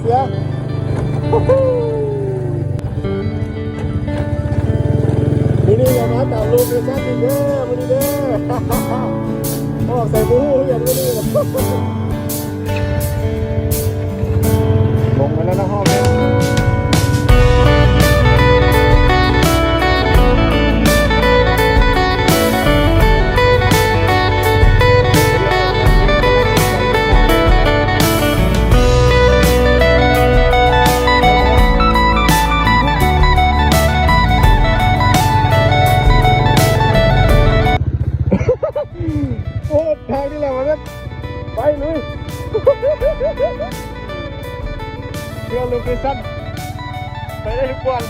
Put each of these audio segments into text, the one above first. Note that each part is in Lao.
ເສືອ ມື້ນີ້ກໍມາຕາມໂລເຄຊັນອີກເດີ ມື້ນີ້ເດີ ອອກໃສບໍ່ຮູ້ຄືກັນມື້ນີ້ ລົງມາແລ້ວນະຮອບນີ້ ໂອ້ ທາງນີ້ແຫຼະວ່າຊັ້ນ ໄປລຸຍ ເພື່ອໂລເຄຊັນ ໄປໄດ້ທຸກບ່ອນ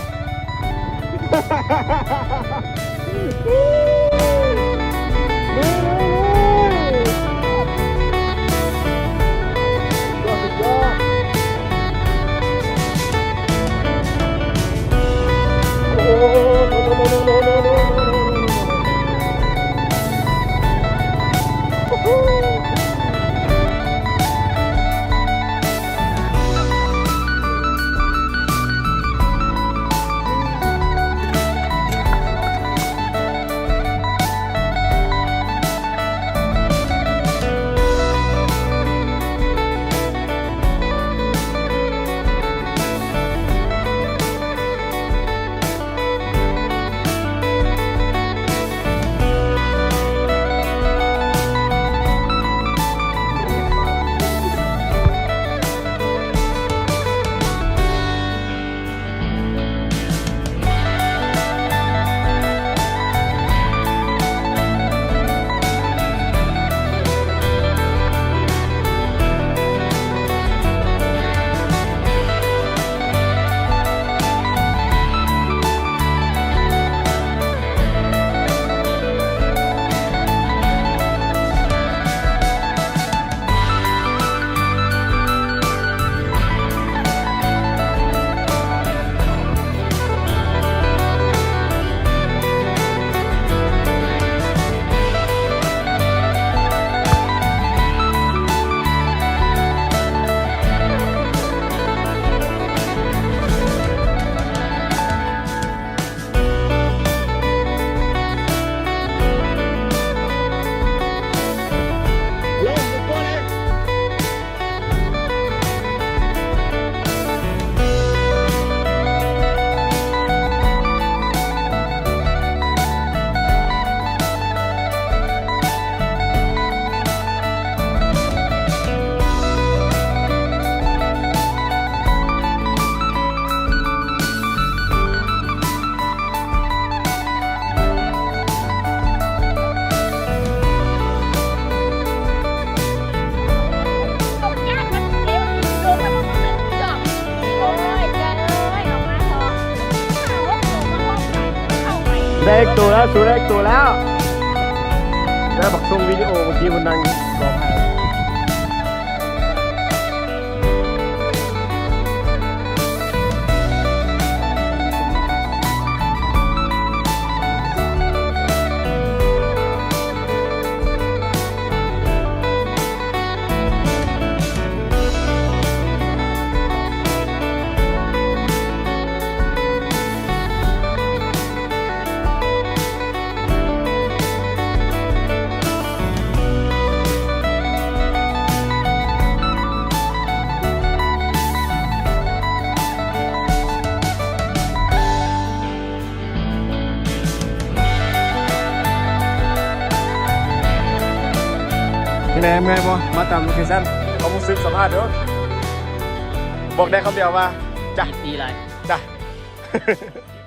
ລຸຍ ລຸຍ ລຸຍ ສຸດຍອດ ສຸດຍອດ ໂອ້ໂຫ ໄດ້ອີກໂຕແລ້ວ ສູໄດ້ອີກໂຕແລ້ວ ໄດ້ບັກຊົງວິດີໂອເມື່ອກີ້ ມັນນັ່ງກອງໃຫ້. ເປັນໃດ ເມື່ອຍບໍ່? ມາຕາມໂລເຄຊັນ ຄວາມຮູ້ສຶກ ສຳພາດເດີ້ ບອກໄດ້ຄຳດຽວວ່າ ຈ້ະ ດີຫຼາຍ ຈ້ະ.